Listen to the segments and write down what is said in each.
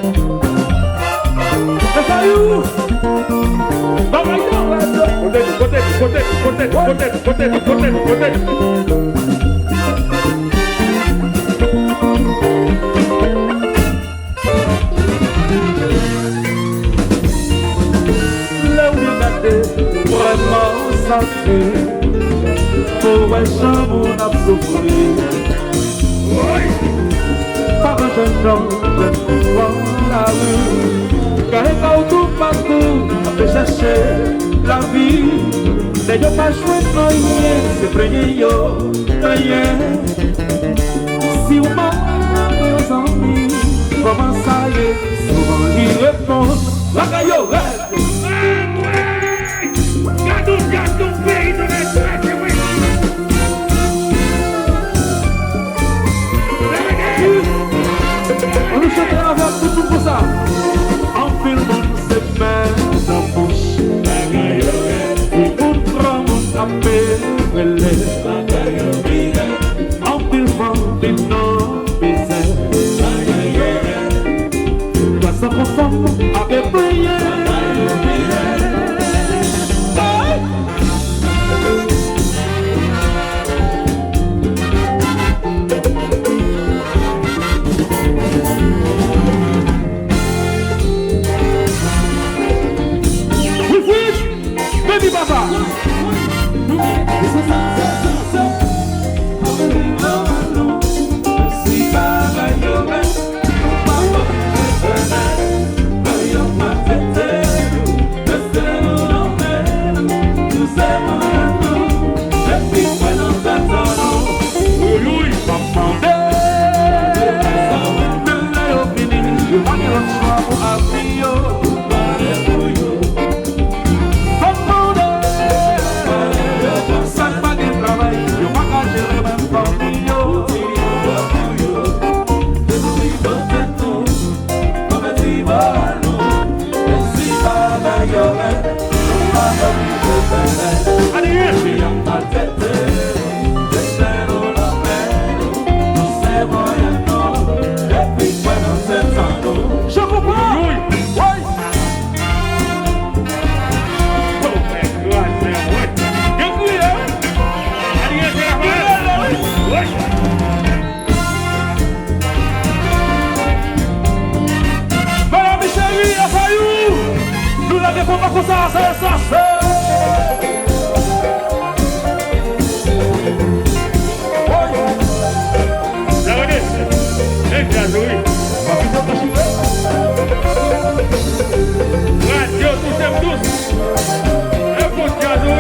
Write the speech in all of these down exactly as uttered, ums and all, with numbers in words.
Sa yo! Bagay yo! Kote nou, kote nou, kote nou, kote nou, kote nou, kote nou, kote nou, kote nou. Lè w vin gade, vrèman w santi, pou w wè jan moun ap soufri. Pa gen jèn nonm, jèn fi pran lari. Kay pa w toupatou, ap chèche lavi. Lè yo pa jwenn anyen, se plenyen yo genyen. Si w mande yon zanmi kòman sa ye, souvan li reponn, bagay yo rèd. Gad yon, gad yon peyi nou nan estrès, wi. Ann nou chante avèk tout moun konsa. Anpil moun se men nan bouch. Timoun granmoun ap rele. Anpil fanm vin nan mizè. Gras a yon fanm ap pleye. Wi, wi. Baby papa. Wi, wi, m ap mande. Lè yo fini, yo pa gen lòt chwa pou avi yo. Fòk mande, sa k pa gen travay, yo pa ka jere menm fanmi yo. Ann ye! Je comprends. Wi, wi. Yo fè kraze, wi. Yo kriye, wi. Adrien Raphaël. Wi. Mezanmi cheri, e sa yo. Nou lage konba konsa, sa, sa, sa. Wi. Sa rete. Nèg djaz, wi. Radyo touche m dous. E bon djaz, wi.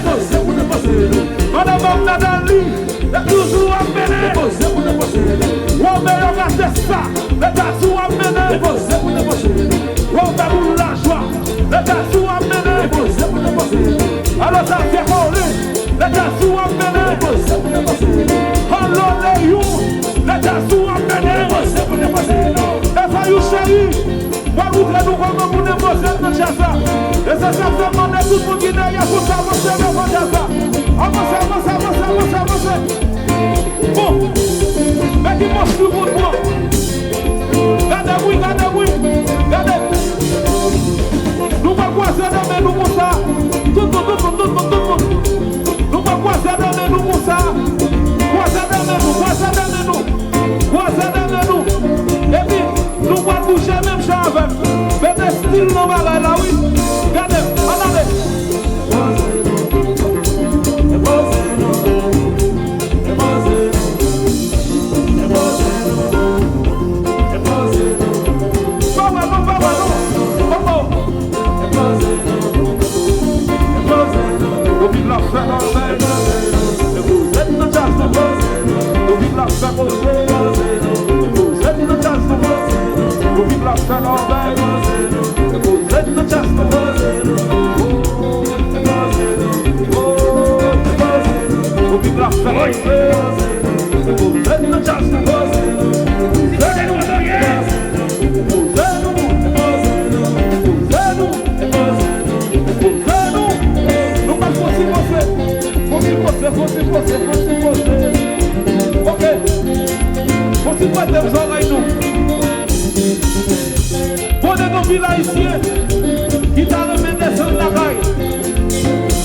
Poze pou depoze nou. Madan Bab Nathalie, lè toujou ap mennen. Depoze pou depoze nou. Romeo Gatesta, lè toujou ap mennen. Depoze pou depoze nou. Romeo Boul Lajwa, lè toujou ap mennen. Depoze pou depoze nou. Alò, Xavier Colin, lè toujou ap mennen. Depoze pou depoze nou. Alò, Leyon, lè toujou ap mennen. Depoze pou depoze nou. Efayou Cheri, mwen montre nou kòman pou depoze l nan djaz la. E se sa k fè m mande tout moun ki dèyè pou sa avanse devan djaz la. Avanse, avanse, avanse, avanse, avanse. Bon. Men ki pòs nou konn pran. Gade wi, gade wi. Gade. Nou pral kwaze de men nou konsa. Tout moun, tout moun, tout moun, tout moun. Nou pral kwaze de men nou konsa. Kwaze de men nou, kwaze de men nou. Kwaze de men nou. Epi, nou pral bouje menm jan avè m. Mete stil nan bagay la, wi. Gade, ann ale. Pa wè non, pa wè non. Oh, oh. Yo vin la fè kòmè. Depoze n nan djaz nou. Yo vin la fè koze. Depoze n nan djaz nou. Yo vin la fè kòmè. Depoze n nan djaz nou. Yo vin la fè koze. Depoze n nan djaz nou. Depoze nou. Poze nou, poze nou, poze nou, poze nou. Nou pral fon ti poze, fon ti poze, fon ti poze, fon ti poze. Ok. Fon ti poze zòrèy nou. Konnen gen anpil Ayisyen ki ta renmen desann lakay.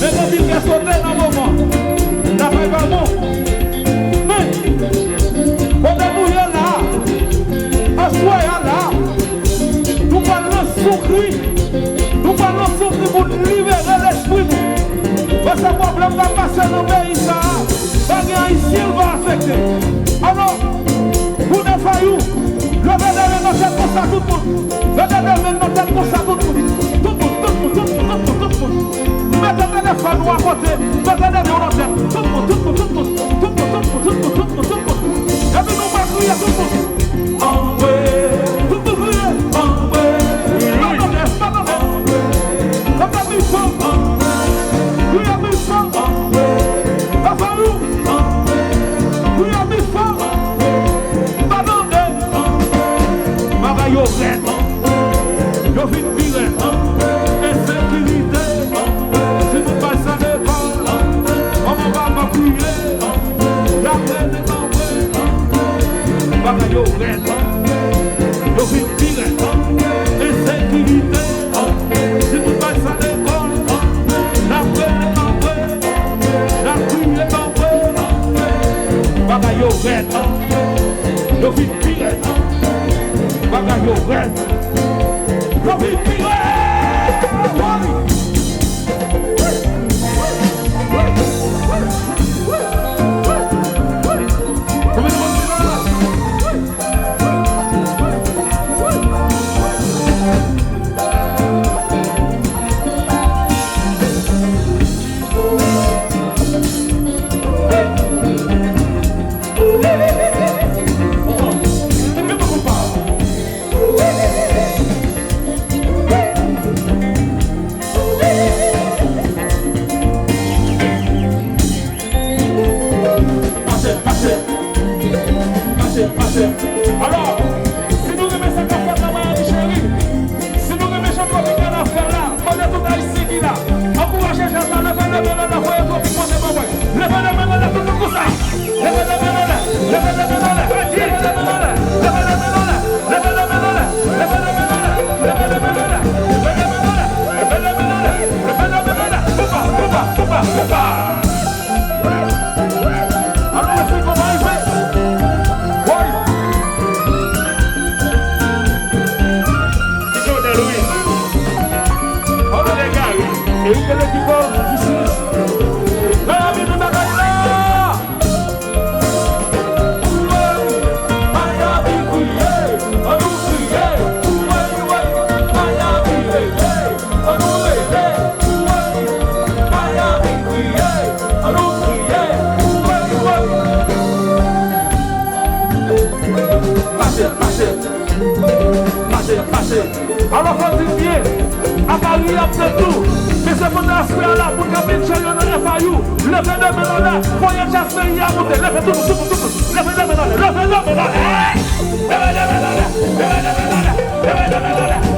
Men gen anpil kè sote nan moman. Lakay pa bon. Men, kote nou ye la, aswè a la, nou pral lanse yon kri. Nou pral lanse yon kri pou libere lespri nou. Paske pwoblèm k ap pase nan peyi sa a, pa gen Ayisyen l pa afekte. Alò, pou Efayou, leve de men nan tèt konsa tout moun. Leve de men nan tèt konsa tout moun. Tout moun, tout moun, tout moun, tout moun, tout moun. Mete telefòn ou akote, mete de men w nan tèt. Tout moun, tout moun, tout moun. Epi nou va kriye tout moun. Anmwe. Tout moun kriye. Anmwe. Anmwe. Anmwe. Anmwe. Anmwe. Anmwe. Anmwe. Anmwe. Anmwe. Anmwe. Anmwe. Anmwe. Kriye pi fò. Pa tande. Bagay yo rèd. Yo vin pi rèd. Ensekirite. Si nou bay sa devan, manman papa kriye. Y ap rele kanpe. Bagay yo rèd. Yo vin pi rèd. Ensekirite. Si nou bay sa devan, n ap rele kanpe. N ap kriye kanpe. Bagay yo rèd. Yo vin pi rèd. Bagay yo rèd. Yo vin pi rèd. Konbyen moun ki la? Mache, mache. Mache, mache. Alò, si nou renmen sa k ap fèt la, Miami cheri, si nou renmen jan Tropikana ap fè la, mande tout Ayisyen ki la, ankouraje jazz la, leve de men anlè, voye Tropik pote bò mwen. Leve de men anlè, tout moun konsa. Leve de men anlè, leve de men anlè, leve de men anlè, leve de men anlè, leve de men anlè, leve de men anlè, leve de men anlè, leve de men anlè, leve de men anlè, leve de men anlè, leve de men anlè, leve de men anlè, leve de men anlè, poupa, poupa, poupa, poupa. Alò, se kòman l fè? Woy! Ti Jodel, wi. Ann ale Gary. Erik Bele ki fò, isit. Miami, nou nan kay la! Woy! Miami kriye! Ann nou kriye! Woy, woy! Miami leve! Ann nou leve, woy, Miami, Se tou. Mesye, pandan aswè a la, moun k ap enjoy yo nan F I U, leve de men anlè, voye djaz peyi a monte, leve tout moun, tout moun, tout moun, leve de men anlè, leve de men anlè, hey! Leve de men anlè, leve de men anlè, leve de men anlè.